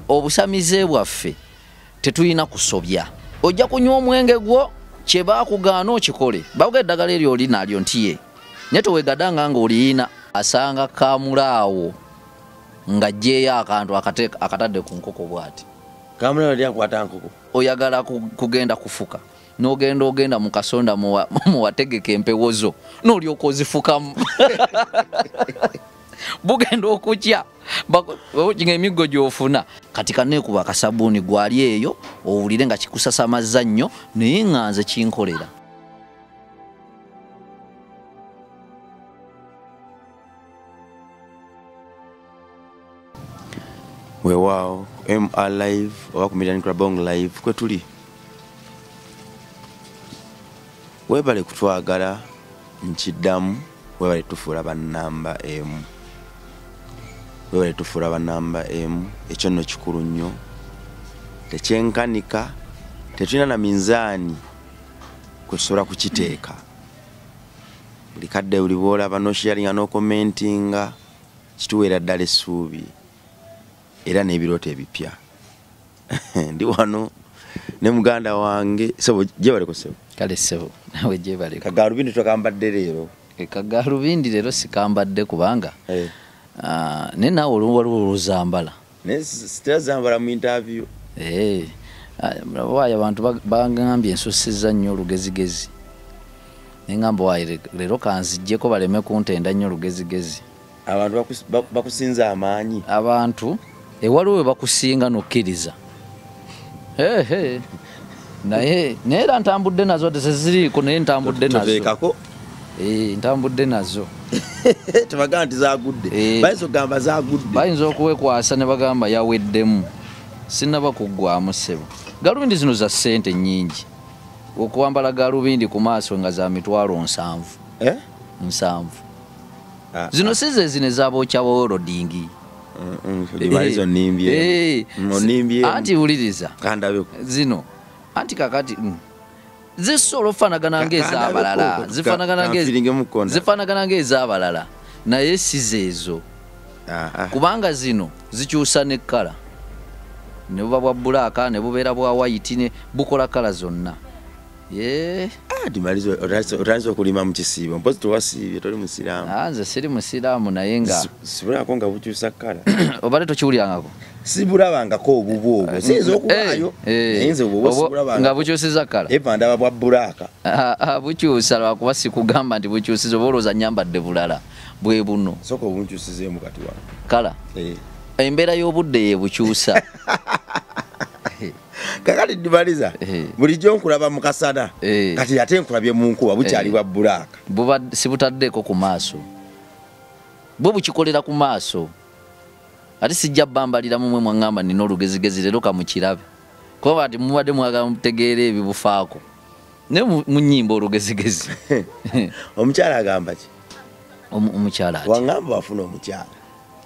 Obusamize bwaffe tetulina kusobya. Ojja kunywa omwenge gwo kye baakugaana okikole. Bakuga eddagala eryo oli nalyo nti ye. Naye towegadanga ng'oliyina. Asanga kamulaawo ng'aggyeyo akantu akatadde ku nkoko bw'ati. Kamulaawo yali akwata nkoko. Oyagala kugenda kufuka. N'ogenda ogenda mu kasonda muwategeka empewo zo n'olyoka ozifukamu. Bugenda okukya ng'emiggo gy'ofuna. Kati kaneekuba akasabuuni gwali eyo owulire nga kikusasamazza nnyo naye nga nze kinkolera. Weewaawo MR Live oba ku Million Krabong Live kwe tuli. Weebale kutwagala nkiddamu, weebale tufuula bannamba emu. Weebale tufuula bannamba emu, ekyo nno kikulu nnyo. Tekyenkanika, tetulina na minzaani kwe tusobola kukiteeka. Buli kadde buli bw'olaba n'osharinga n'okomentinga, kituweera ddala essuubi era n'ebirooto ebipya. Ndi wano ne muganda wange, ssebo gyebaleko ssebo. Kale ssebo, nawe gyebaleko. Kagaalubindi tokambadde leero. Kagaalubindi leero sikambadde kubanga naye naawe waliwo oluzambala. Naye sitera zambala mu interview. Waayo abantu bangambye nsussizza nnyo olugezigezi. Ne ngamba waayo leero kanziggyeko baleme kuntenda nnyo olugezigezi. Abantu bakusinza amaanyi. Abantu ewaliwo we bakusinga n'okkiriza. Naye era ntambudde nazo teziriiko naye ntambudde nazo. Toveekako? Ntambudde nazo. Tebagamba nti zaagudde. Bayinza okugamba zaagudde. Bayinza okuwekwasa ne bagamba yaweddemu. Sinnaba kuggwamu ssebo. Gaalubindi zino za ssente nnyingi. Okwambala gaalubindi ku maaso nga za 700,000. 7. Zino si ze zino ez'abookya wolodingi. Anti wuliriza. Zino. Anti kakati zisobola okufaanagana ng'ez'abalala. Zifaanagana ng'ez'abalala. Naye si zeezo. Kubanga zino zikyusa ne kkala. Ne buba bwa bbulaaka ne bubeera bwa wayiti ne bukola kkala zonna. Dimalizo otandise okulima mu kisiibo. Mpozi tewasiibye toli musiraamu. Nze siri musiraamu naye nga sibulako nga bukyusa kkala. Obadde tokiwulirangako? Sibulabangako obubwo obwo. Siyinza okubaayo. Naye nze obwo sibulabangako. Nga bukyusiza kkala? Eva ndaba bwa bbulaaka. Bukyusa lwakuba sikugamba nti bukyusiza oba olowooza nnyambadde bulala bwe buno. Sooka obunkyusizeemu kati wano. Kkala? Embeera y'obudde ye bukyusa. Kakati Dimaliza, bulijjo nkulaba mu kasana, kati ate nkulabye mu nkuba bukyali bwa bbulaaka. Buba sibutaddeeko ku maaso. Bwo bukikolera ku maaso. Ate sijja bbambalira mumwe mwaŋŋamba nina olugezigezi leero kamukirabe. Kuba ati mubadde mwagala mutegeere ebibufaako. Naye munnyimba olugezigezi. Omukyala agamba ki? Omukyala ati. Waŋŋamba wafuna omukyala.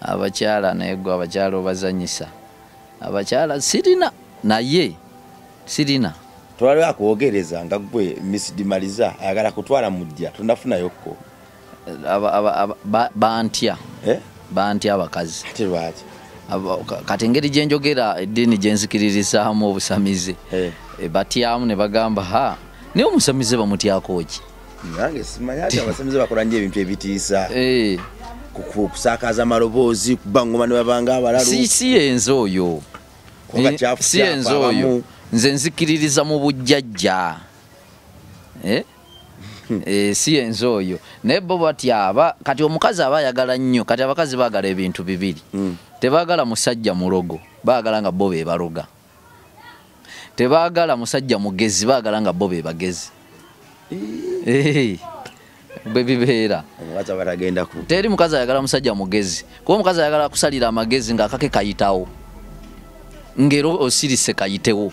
Abakyala naye ggwe abakyala obazannyisa. Abakyala sirina. Naye sirina. Twali akwogereza nga ggwe Miss Dimaliza ayagala kutwala mujja tonafunayokko. Bantya. Bantya abakazi. Ate lwaki? Kati engeri gye njogera eddiini gye nzikiririzaamu obusamize. Batyamu ne bagamba ha naye omusamize bamutyako ki? Nange simanyi ati abasamize bakola nnyo ebintu ebitiisa. Kusakaza amaloboozi kuba ngoma ne babanga abalalu. Si yenze oyo. Si yenze oyo. Nze nzikiririza mu bujjajja. Si yenze oyo. Naye bo batya kati omukazi aba ayagala nnyo. Kati abakazi baagala ebintu bibiri. Tebaagala musajja mulogo, baagala nga bo be baloga. Tebaagala musajja mugezi, baagala nga bo be bagezi. Bwe bibeera. Teri mukazi ayagala musajja mugezi. Kuba omukazi ayagala kusalira amagezi ng'akake kayitawo. Ng'era osirise kayitewo.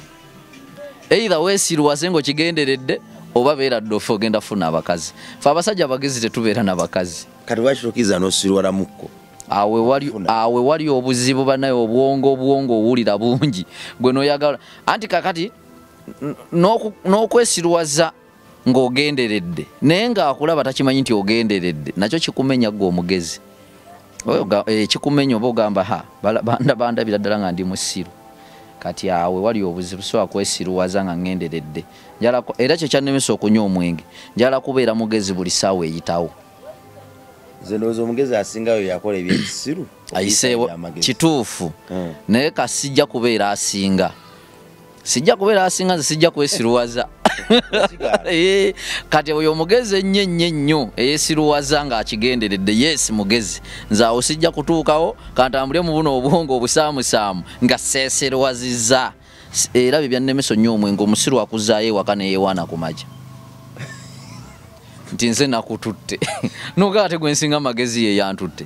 Either weesiruwaze ng'okigenderedde oba beera ddofe ogenda funa abakazi. Ffe abasajja abagezi tetubeera n'abakazi. Kati lwaki tokkiriza n'osiruwalamuko? Awe wali obuzibu bannaye obwongo owulira bungi. Gwe n'oyagala. Anti kakati n'okwesiruwaza ng'ogenderedde naye ng'akulaba takimanyi nti ogenderedde nakyo kikumenya ggwe omugezi. Kikumenya oba ogamba ha bandabira ddala nga ndi musiru. Kati awe wali obuzibu so akwesiruwaza nga ngenderedde. Njala era kye kyannemesa okunywa omwenge. Njala kubeera mugezi buli ssaawa eyitawo. Nze ndowooza omugezi asingayo yakola ebyekisiru. Ayiseewo kituufu. Naye kasijja kubeera asinga. Sijja kubeera asinga nze sijja kwesiruwaza. Kati oyo omugezi ennyo ennyo ennyo eyesiruwaza ng'akigenderedde, yes mugezi. Nze awo sijja kutuukawo kantambule mu buno obwongo obusaamusaamu nga seeseruwazizza. Era bye byannemesa nnyo omwenge, omusiru akuzaayo ewaka neyewaana ku makya. Nti nze nakututte. N'oga ate gwe nsinga amagezi ye yantutte.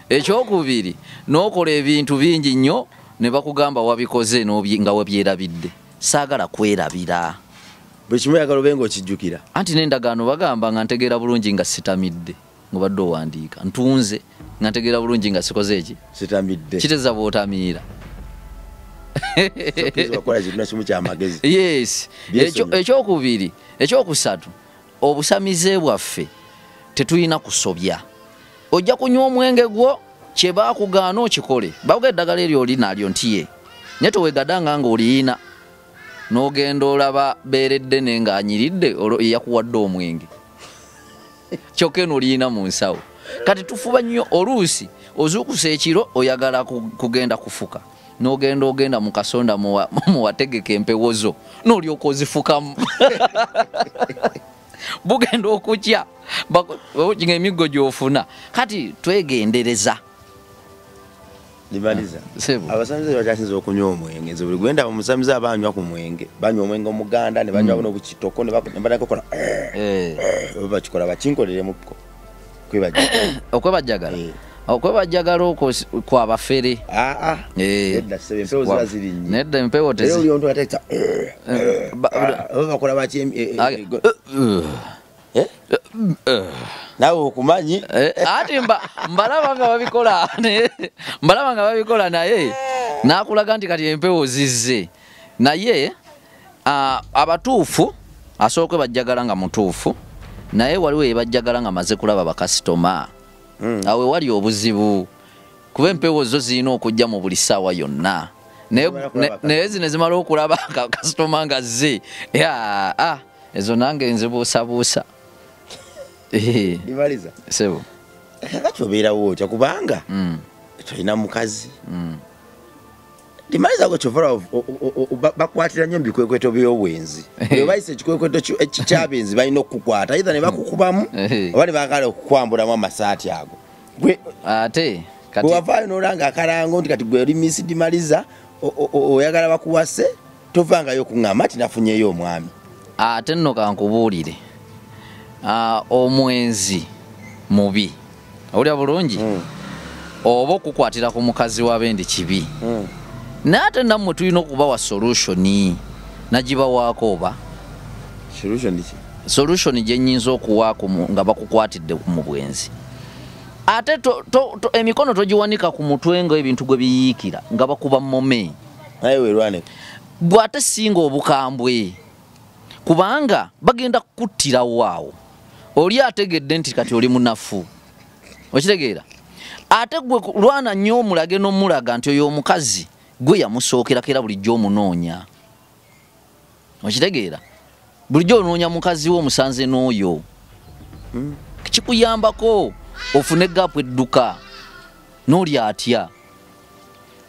Ekyokubiri, n'okola ebintu bingi nnyo ne bakugamba wabikoze nga wabyerabidde. Saagala kwerabira. Buli kimu oyagala obe ng'okijjukira. Anti n'endagaano bagamba nga ntegeera bulungi nga sitamidde, ng'obadde owandiika. Ntunze nga ntegeera bulungi nga sikoze eki? Sitamidde. Kitegeeza bw'otamiira. Yes. Ekyokubiri, ekyokusatu, obusamize bwaffe tetulina kusobya. Ojja kunywa omwenge gwo kye baakugaana okikole. Bakuga eddagala eryo oli nalyo nti ye. Naye toweegadanga ng'oliyina n'ogenda olaba beeredde ne ng'anyiridde olwo eyakuwadde omwenge. Kyokka eno oliyina mu nsawo. Kati tufuba nnyo oluusi ozuukusa ekiro oyagala kugenda kufuka. N'ogenda ogenda mu kasonda muwategeka empewo zo n'olyoka ozifukamu. Bugenda okutya emiggo gy'ofuna. Kati twegendereza. Limaliza. Abasamize bakyasinze okunywa omwenge. Nze buli gwenda omusamize abanywa ku mwenge. Banywa omwenge omuganda ne banywa buno bukitoko ne bakola bakikola bakinkolere mukko. Kwebajjagala. Okwebajjagala. Okwebajjagala okwo kwa bafere. Nedda ssebe empewo ziba ziri nnyo. Nedda empewo tezi. Era oli omuntu ateeka bakola baki naawe okumanyi. Ate mbalaba nga babikola. Mbalaba nga babikola naye naakulaga nti kati empewo zizze. Naye abatuufu asooka bajjagala nga mutuufu, naye waliwo ebajjagala nga maze kulaba bakasitoma. Awe wali obuzibu kuba empewo zo zirina okujja mu buli ssaawa yonna. Naye zino zimala okulaba kasitoma nga zze. Ezo nange nzibuusabuusa. Limaliza. Sebo. Kakati obeerawo otya kubanga tolina mukazi. Limaliza gwe kyova bakwatira nnyo mu bikwekweto by'obwenzi. Bwe bayisa ekikwekweto ky'abenzi balina okukukwata either ne bakukubamu oba ne baagala okukwambulamu amasaati ago. Ate kati bwe wavaayo n'olanga akalango nti kati gwe oli Miss Dimaliza oyagala bakuwase tovangayo okuŋŋamba nti nafunyeyo omwami. Ate nno kankubuulire. Omwenzi mubi. Owulira bulungi? Oba okukwatira ku mukazi w'abendi kibi. Naye ate nammwe tulina okubawa solution. Nagibawaako oba? Solution ki? Solution gye nnyinza okuwaako nga bakukwatidde mu bwenzi. Ate emikono togiwanika ku mutwe ng'ebintu gwe biyiikira nga bakuba mmome. Naye weerwaneko. Bw'ate singa obukambwe. Kubanga bagenda kukuttirawo awo. Oli ategedde nti kati oli munafu. Okitegeera? Ate gwe lwana nnyo omulage n'omulaga nti oyo omukazi gwe yamusookerako era bulijjo omunoonya. Okitegeera? Bulijjo onoonya mukazi we omusanze n'oyo. Kikuyambako ofune gaapu edduka n'oli atya.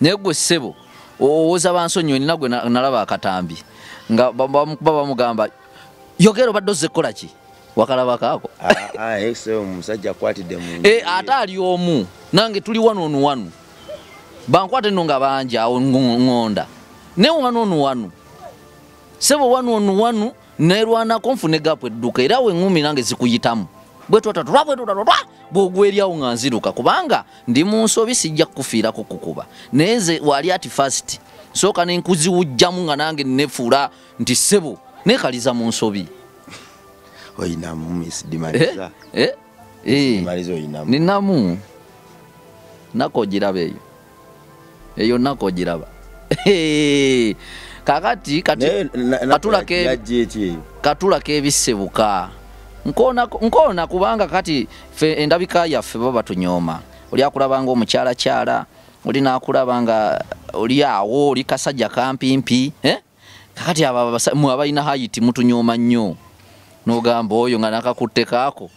Naye gwe ssebo owooza bansonyiwe, nina gwe nalaba akatambi nga bamukuba bamugamba yogera obadde ozze kukola ki? Wakalabako ako? Omusajja akwatidde mu ate ali omu nange tuli wano onu wano. Bankwate nno nga bangi awo ŋŋonda. Naye wano onu wano. Ssebo wano onu wano neerwanako nfune gaapu edduka era awo eŋŋumi nange zikuyitamu. Bwe twatwa bw'ogwa eri awo nga nziruka kubanga ndi mu nsobi sijja kukufiirako kukuba. Naye nze wali ati first sooka ne nkuziwujjamu nga nange nefuula nti ssebo neekaliza mu nsobi. Oyinamu Miss Dimaliza. Dimaliza oyinamu. Ninamu. Nako ogiraba eyo. Eyo nako ogiraba. Kakati katulako ebisebuka. Nkoona kubanga kati ffe endabika yaffe baba tunyooma. Oli akulaba nga omukyalakyala, oli n'akulaba nga oli awo oli kasajja kampimpi kakati aba mu abalina height mutunyooma nnyo n'ogamba oyo nga nakakutte kaako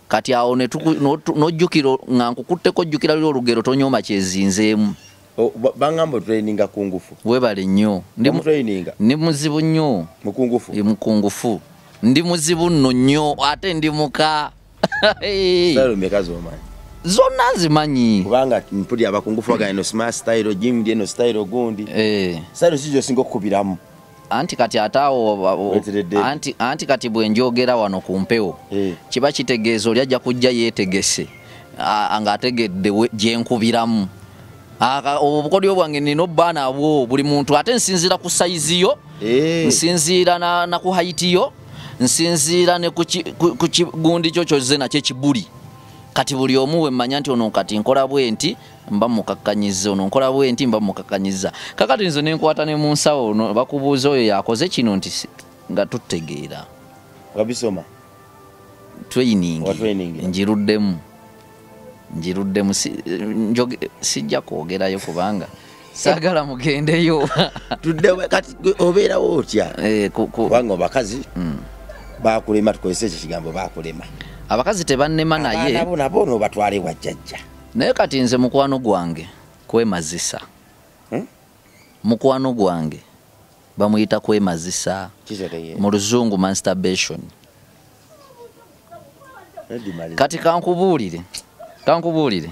kati awo n'ojjukira nga nkukutteko ojjukira luli olugero tonyooma kyezinzeemu. Bangamba traininga kungufu. Webale nnyo. Ndi muzibu nnyo. Mukungufu. Mukungufu. Ndi muzibu nno nnyo ate ndi muka. Style mmeka z'omanyi? Zonna nzimanyi. Kubanga mpulira abakungufu bagamba eno smart style, gym eno style gundi. Style si gy'osinga okukubiramu. Anti kati ate awo anti kati bwe njogera wano ku mpewo kiba kitegeeza oli ajja kujja yeetegese ng'ategedde gye nkubiramu. Obukodyo bwange nina obba nabwo buli muntu ate nsinziira ku sayizi yo, nsinziira na ku height yo, nsinziira ne ku kigundi kyo kyozze nakyo ekibuli. Kati buli omu we mmanya nti ono kati nkola bwe nti mba mukakkanyiza, ono nkola bwe nti mba mukakkanyiza. Kakati nze ne nkwata ne mu nsawo bakubuuza oyo yakoze kino nti nga tutegeera. Wabisoma? Training. Njiruddemu. Njiruddemu sijja kwogerayo kubanga saagala mugendeyo. Tudde kati obeerawo otya? Kubanga abakazi bakulema, tukozese ekyo ekigambo bakulema. Abakazi tebannema naye. Abaana bo nabo n'obatwale wa jjajja. Naye kati nze mukwano gwange kwemazisa. Mukwano gwange bamuyita kwemazisa. Mu luzungu masturbation. Kati kankubuulire. Kankubuulire.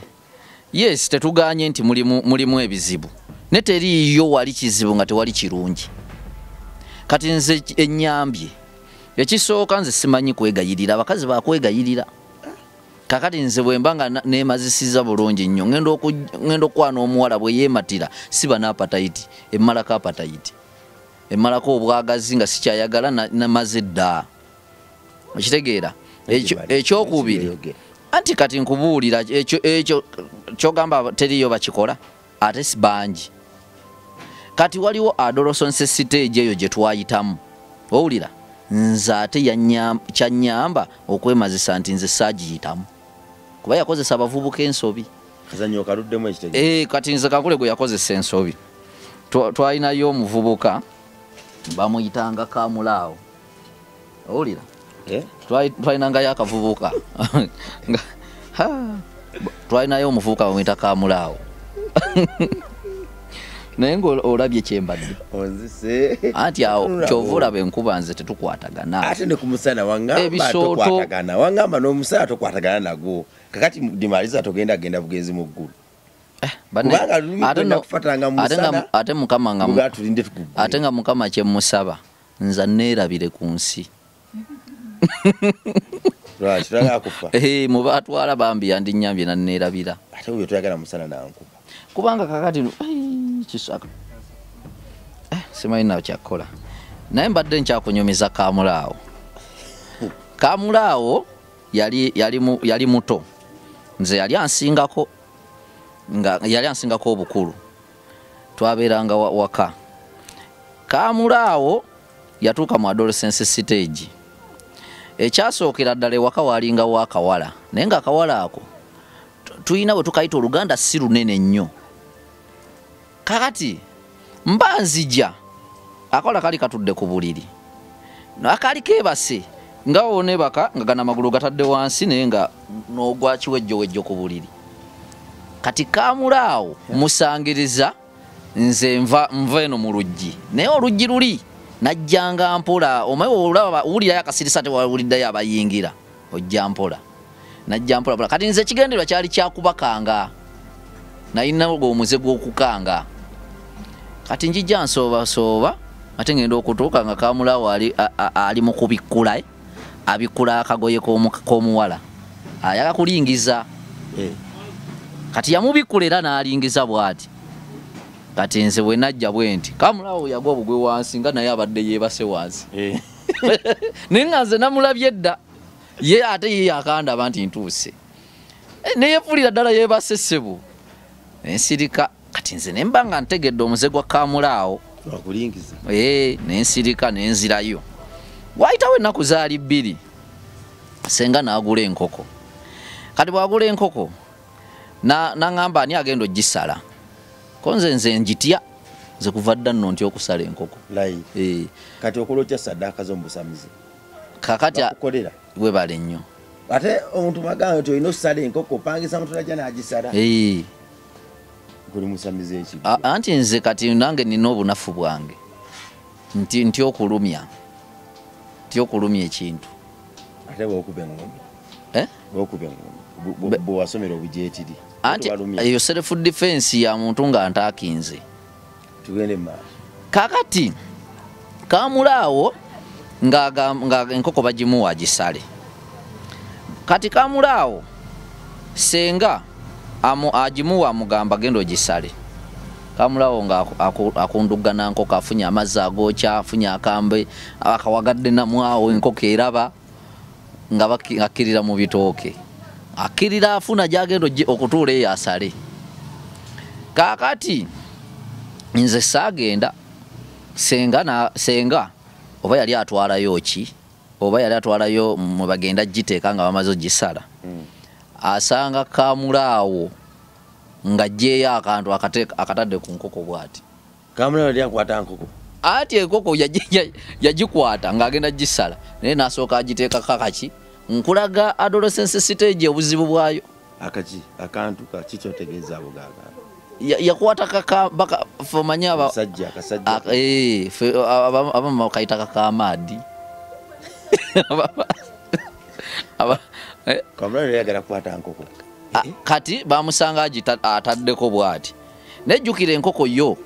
Yes, tetuganye nti mulimu ebizibu. Ne teriiyo wali kizibu nga tewali kirungi. Kati nze ennyambye. Ekisooka nze simanyi kwegayirira, abakazi bakwegayirira. Kakati nze bwe mba nga neemazisiza bulungi nnyo, ngenda okwana omuwala bwe yeematira, siba n'apatayiti, emmalako apatayiti. Emmalako obwagazi nga sikyayagala namaze dda. Okitegeera? Ekyokubiri. Anti kati nkubuulira ekyo kyogamba teriiyo bakikola ate si bangi. Kati waliwo adolescence stage eyo gye twayitamu. Owulira? Nze ate kyannyamba okwemazisa nti nze saagiyitamu. Kuba yakozesa abavubuka ensobi. Kazannyo kaluddemu ekitegeeza. Kati nze kakule gwe yakozesa ensobi. Twalinayo omuvubuka bamuyitanga Kamulaawo. Owulira? Twalinangayo akavubuka. Twalinayo omuvubuka bamuyita Kamulaawo. Naye ng'olabye kyembadde. Onzise. Anti awo ky'ova olaba enkuba nze tetukwatagana. Ate ne ku musana wangamba tokwatagana. Wangamba n'omusana tokwatagana nagwo. Kakati dimaliza togenda genda bugenzi mu ggulu. Ate Mukama nga ate nga Mukama kye mmusaba nze neerabire ku nsi. Lwaki toyagala kufa? Mubatwala bambi yandinnyambye nanneerabira. Ate oyo toyagala musana na nkuba. Kubanga kakati kisaka. Simanyi nawe kyakukola. Naye mbadde nkyakunyumiza Kamulaawo. Kamulaawo yali muto. Nze yali ansingako nga yali ansingako obukulu. Twabeeranga waka. Kamulaawo yatuuka mu adolescence stage. Ekyasookera ddala ewaka walingawo akawala. Naye nga akawala ako tulina bwe tukayita Oluganda si lunene nnyo. Kakati mba nzija akawala kali katudde ku buliri. Akaali keebase nga oneebaka nga gano amagulu gatadde wansi naye nga n'ogwa kiwejjowejjo ku buliri. Kati Kamulaawo musangiriza nze nva eno mu luggi. Naye oluggi luli najjanga mpola, omanyi olaba owulirayo akasirisa tewawuliddeyo abayingira, ojja mpola. Najja mpola mpola. Kati nze ekigendererwa kyali kyakubakanga. Nalina omuze gw'okukanga. Kati njijja nsoobasooba ate ngenda okutuuka nga Kamulaawo ali mu kubikkula, abikkula akagoye k'omuwala. Ayagala kulingiza. Kati yamubikkula era n'alingiza bw'ati. Kati nze bwe najja bwe nti Kamulaawo yagwa bugwe wansi nga naye abadde yeebase wansi. Naye nga nze namulabye dda. Ye ate ye yakandaba nti ntuuse. Neyefuulira ddala yeebase ssebo. Ensirika kati nze ne mba nga ntegedde omuze gwa Kamulaawo. Ne nsirika ne nzirayo. Waayitawo ennaku zaali 2. Ssenga n'agula enkoko. Kati bw'agula enkoko n'aŋŋamba ani agenda ogisala. Ko nze njitya. Nze kuva dda nno nti okusala enkoko. Kati okola otya saddaaka zo mu busamize? Kakati webale nnyo. Ate omuntu magamba nti olina okusala enkoko, opangisa omuntu najja n'agisala. Guli musamize eki? Anti nze kati nange nina obunafu bwange. Nti okulumya. Nti okulumya ekintu. Ate bw'okuba engumi? Bw'okuba engumi. Bw'owasomera obujeetiri. Anti eyo self defense ya muntu nga ntaakinze. Tugende mu maaso. Kakati kamulaawo nga enkoko bagimuwa agisale. Kati kamulaawo senga agimuwa amugamba genda ogisale. Kamulaawo nga akundugana nkoko, afunye amazzi agookya, afunye akambe akawagadde namwawo enkoko eraba nga akkirira mu bitooke. Akkirira afuna gy'agenda okutuula eyo asale. Kaakati nze saagenda, senga oba yali atwalayo ki, oba yali atwalayo mwe bagenda giteeka nga bamaze ogisala. Asanga kamulaawo ng'aggyeyo akantu akatadde ku nkoko bw'ati. Kamulaawo yali akwata nkoko? Ati enkoko yagikwata ng'agenda gisala, naye n'asooka agiteekako akaki. Nkulaga adolescence stage obuzibu bwayo. Akaki, akantu kaki kyotegeeza abo gaagala? Yakwata baka fomanya aba kasajja akasajja. Abamu bakayita kakamaadi. Kamulaawo yali ayagala kukwata nkoko. Kati bamusanga ataddeko bw'ati. Nejjukira enkoko yo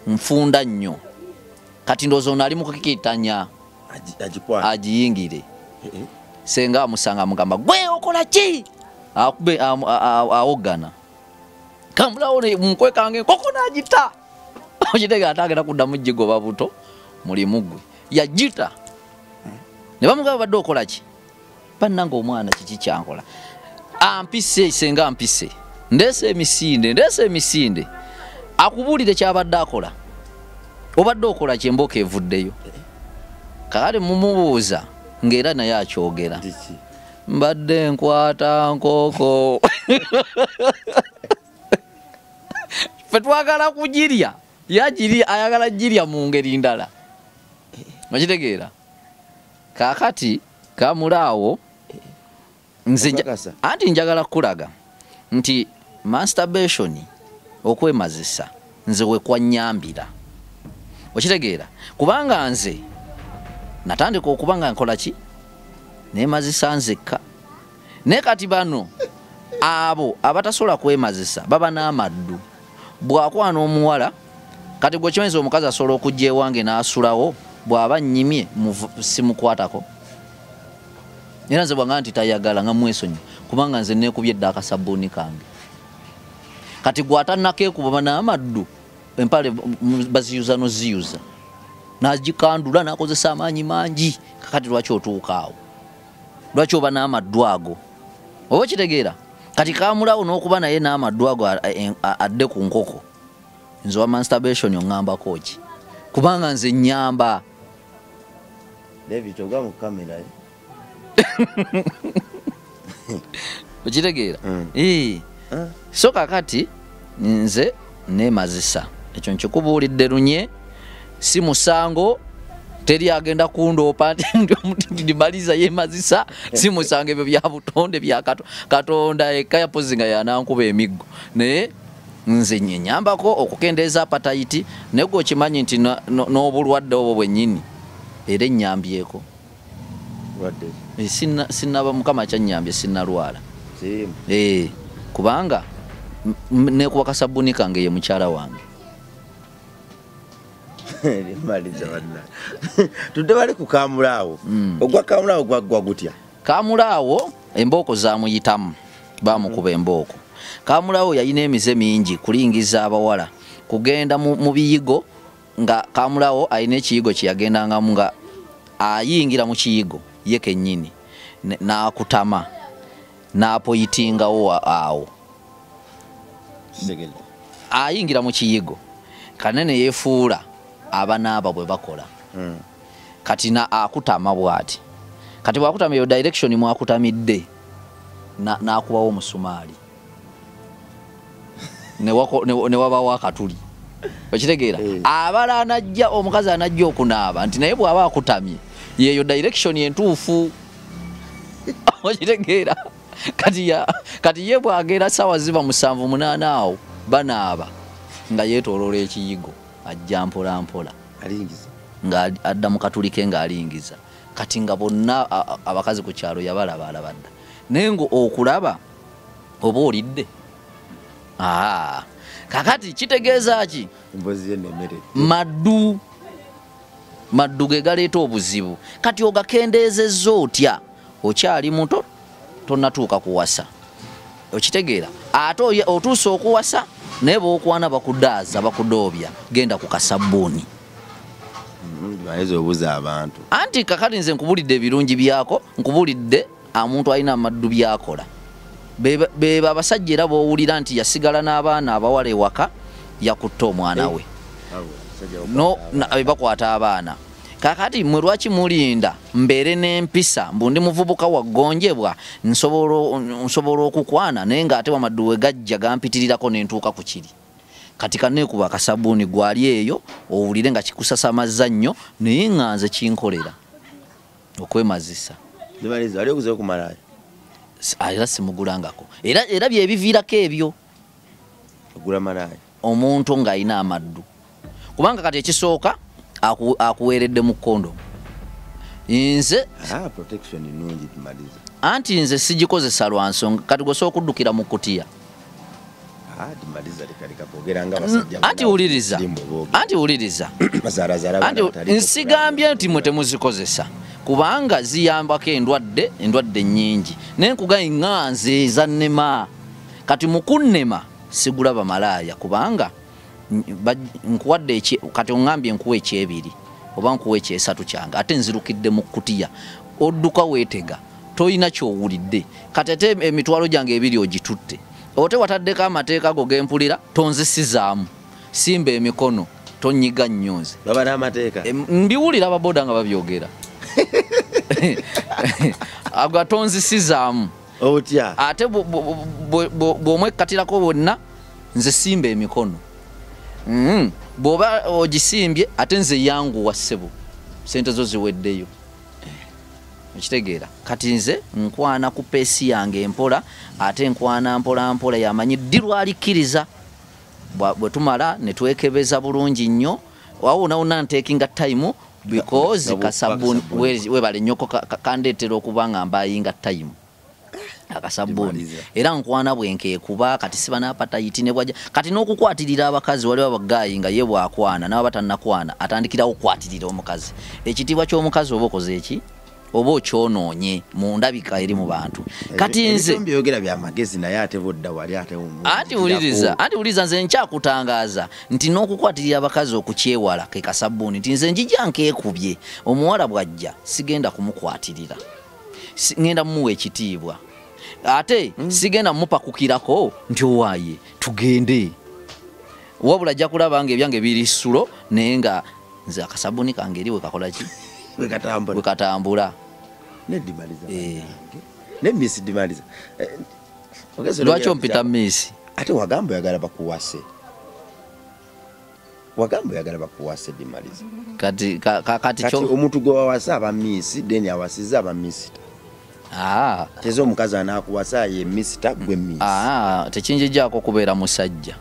nfunda nnyo. Kati ndowooza ono ali mu kukikitanya agiyingire. Senga amusanga amugamba gwe okola ki? Akube awogana. Kamulaawo mukwekanga enkoko n'agita. Okitegeera atagenda kuddamu gigoba buto mulimu gwe. Yagita. Ne bamugamba badde okola ki? Bannange omwana kiki kyankola? Ampise senga ampise. Ndeese emisinde. Akubuulire ky'abadde akola. Obadde okola ki embooko evuddeyo? Kakati mumubuuza ng'era naye akyogera. Mbadde nkwata nkoko. Ffe twagala kugirya. Yagiri ayagala girya mu ngeri ndala. Okitegeera? Kaakati kamulaawo nze anti njagala kulaga nti masturbation okwemazisa nze we kwannyambira. Okitegeera? Kubanga nze natandika okuba nga nkola ki? Neemazisa nzekka. Naye kati bano abo abatasobola kwemazisa baba n'amaddu. Bw'akwana omuwala, kati gwe kimanyiza omukazi asobola okujja ewange n'asulawo, bw'aba nnyimye simukwatako. Era nze bw'angamba nti tayagala nga mwesonyi, kubanga nze neekubye dda akasabbuuni kange. Kati gwe atannakeekuba n'amaddu, empale baziyuza n'oziyuza. N'agikandula n'akozesa amaanyi mangi. Kakati lwaki otuuka awo? Lwaki oba n'amaddu ago? Oba okitegeera? Kati kamulaawo n'okuba naye n'amaddu ago adde ku nkoko. Nze wa masturbation oŋŋambako ki? Kubanga nze nnyamba. David ogwa mu kamera. Okitegeera? So kakati nze neemazisa. Ekyo nkikubuulidde lunye, si musango, teri agenda kundoopa nti ndimaliza yeemazisa, si musango ebyo bya butonde bya Katonda yekka yapozi nga yanankuba emiggo. Naye nze nnyambako okukendeeza appetite, naye gwe okimanyi nti n'obulwadde obwo bwennyini era ennyambyeko. Sinnaba Mukama kyannyambye sinnalwala. Kubanga neekuba kasabbuuni kange ye mukyala wange. Maliza banna. Tudde bali ku kamulaawo. Ogwa kamulaawo gwaggwa gutya? Kamulaawo embooko zaamuyitamu, baamukuba embooko. Kamulaawo yalina emize mingi kulingiza abawala, kugenda mu biyigo nga kamulaawo alina ekiyigo kye yagendangamu nga ayingira mu kiyigo ye kennyini n'akutama n'apoyitingawo awo. Ayingira mu kiyigo kanene yeefuula abanaaba bwe bakola. Kati na akutama bw'ati. Kati bw'akutama eyo direction mwakutamidde n'akubawo omusumaali. Ne wabawo akatuli. Okitegeera? Abala anajja omukazi anajja okunaaba nti naye bw'aba akutamye yeeyo direction entuufu. Okitegeera? Kati ye bw'agenda ssaawa ziba 7 8 awo banaaba nga yeetooloola ekiyigo ajja mpola mpola alingiza nga adda mu katulike ng'alingiza. Kati nga bonna abakazi ku kyalo yabalaba alabadda naye nga okulaba oba olidde. Kakati kitegeeza ki? Maddu ge galeeta obuzibu. Kati ogakendeezezza otya? Okyali muto tonnatuuka kuwasa. Okitegeera? Ate otuuse okuwasa naye bw'okwana bakudaaza bakudoobya, genda ku kasabbuuni. Anti kakati nze nkubulidde ebirungi byako, nkubulidde omuntu alina amaddu byakola. Beba abasajja era bw'owulira nti yasigala n'abaana abawala ewaka yakutta omwana we. No, bakwata abaana. Kakati mwe lwaki mulinda mbeere n'empisa mbu ndi muvubuka wa ggonjebwa nsobola okukwana naye ng'ate amaddu we gajja gampitirirako ne ntuuka ku kiri. Kati kaneekuba akasabbuuni gwali eyo owulire nga kikusasamazza nnyo naye nga nze kinkolera okwemazisa. Era simugulangako. Era byebiviirako ebyo. Omuntu ng'alina amaddu. Kubanga kati ekisooka akuweeredde mu kondomu. Nze protection nnungi tumaliza. Anti nze sigikozesa lwa nsonga kati gwe osobola okuddukira mu kutiya. Anti wuliriza. Anti wuliriza. Nsigambye nti mwe temuzikozesa kubanga ziyambako endwadde nnyingi. Naye nkugambye nga nze zannema. Kati mu kunnema sigula bamalaaya kubanga nkuwadde kati oŋŋambye nkuwa ekyebiri oba nkuwa ekyesatu kyange ate nzirukidde mu kutiya. Odduka weetega toyina ky'owulidde. Kati ate emitwalo gyange ebiri ogitutte. Ote wataddeko amateeka go gempulira tonzisizaamu. Simba emikono tonyiga nnyo nze. Baba n'amateeka. Mbiwulira ababoda nga babyogera. Ago tonzisizaamu. Otya? Ate bw'omwekkatirako bwonna nze simba emikono. Bw'oba ogisimbye ate nze yanguwa ssebo. Ssente zo ziweddeyo. Okitegeera? Kati nze nkwana ku peesi yange empola ate nkwana mpola mpola yamanyi ddi lwalikkiriza. Bwe tumala ne twekebeza bulungi nnyo awo wonna nteekinga time because kasabbuuni webale nnyo kandeetera okuba nga mbayinga time. Akasabbuuni era nkwana bwenkeekuba kati siba n'apatayiti ne bwajja. Kati n'okukwatirira abakazi waliwo abagaayi nga ye bw'akwana n'aba tannakwana atandikirawo okukwatirira omukazi. Ekitiibwa ky'omukazi oba okoze eki? Oba okyonoonye mu ndabika eri mu bantu. Kati nze mbyogera bya magezi naye ate bodda wali ate anti wuliriza nze nkyakutangaaza nti n'okukwatirira abakazi okukyewala ke kasabbuuni nti nze njija nkeekubye omuwala bw'ajja sigenda kumukwatirira, ngenda mmuwa ekitiibwa ate sigenda mupakukirako nti owaaye tugende, wabula ajja kulaba nga ebyange biri ssulo naye nga nze akasabbuuni kange eri we kakola ki? Bwe katambula. Ne Miss Dimaliza. Lwaki ompita Miss? Ate wagamba oyagala bakuwase. Wagamba oyagala bakuwase Dimaliza. Kati omuntu gwe wawasa aba Miss then awasiza aba Mister. Tezo omukazi anaakuwasa ye Mister gwe Miss. Tekinjijjaako kubeera musajja.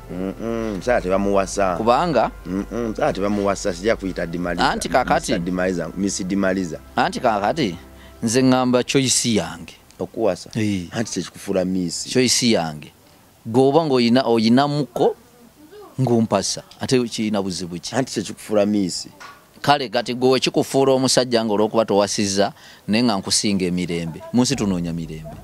Musajja tebamuwasa. Kubanga musajja tebamuwasa sijja kuyita Dimaliza. Anti kakati Dimaliza, Miss Dimaliza. Anti kakati nze ŋŋamba choice yange. Okuwasa. Anti kyekikufuula Miss. Choice yange. Gwe nga oyinamuko ng'ompasa ate kirina buzibu ki? Anti kyekikufuula Miss. Kale kati gwe kikufuula omusajja nga olw'okuba towasizza naye nga nkusinga emirembe. Mu nsi tunoonya mirembe.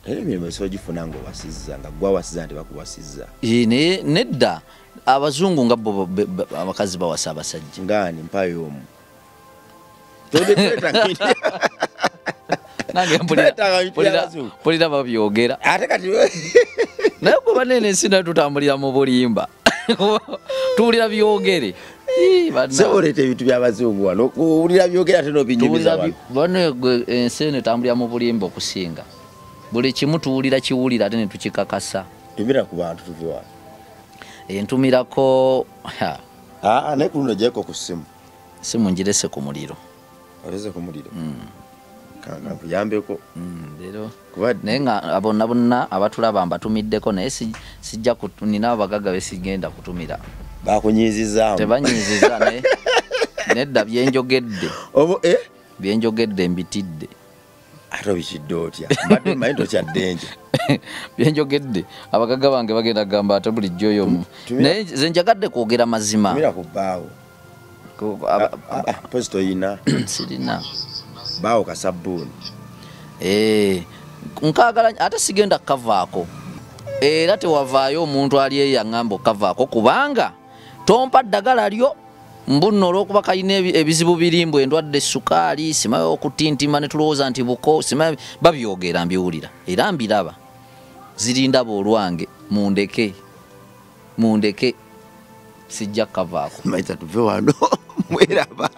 Era emirembe osobola ogifuna ng'owasizza nga gwe awasizza nti bakuwasizza. Naye nedda abazungu nga bo abakazi bawasa abasajja. Ngaani mpayo omu. Nange mpulira babyogera. Ate kati naye gwe banene ensi nayo tutambulira mu bulimba. Tuwulira byogere. Oleeta ebintu by'abazungu wano owulira byogera ate n'obinyumiza wano. Bano ensi eno etambulira mu bulimba okusinga. Buli kimu tuwulira kiwulira ate ne tukikakasa. Tubira ku bantu tuve wano. Entumirako naye ku luno gyeko ku ssimu. Simu ngirese ku muliro. Oleze ku muliro. Kankuyambeko. Leero naye nga bonna bonna abatulaba mbatumiddeko, naye sijja nina abagagga be sigenda kutumira. Bakunyizizaamu. Tebanyiziza naye nedda byenjogedde. Byenjogedde mbitidde. Ate obikidde otya? Mbadde mmanyi tokyadde nje. Byenjogedde abagagga bange bagenda kugamba ate bulijjo oyo. Naye nze njagadde kwogera mazima. Tumira ku bbaawo. Pozi toyina. Sirina. Bbaawo kasabbuuni. Nkaagala ate sigenda kukavaako. Era tewavaayo omuntu ali eyo aŋŋamba okukavaako kubanga tompa ddagala lyo mbunno olw'okuba kalina ebizibu biri mbu endwadde sukaali simayo okutintima ne tulowooza nti buko simayo babyogera mbiwulira era mbiraba. Zirindaba olwange mundeke mundeke sijja kukavaako. Maita tuve wano mweraba.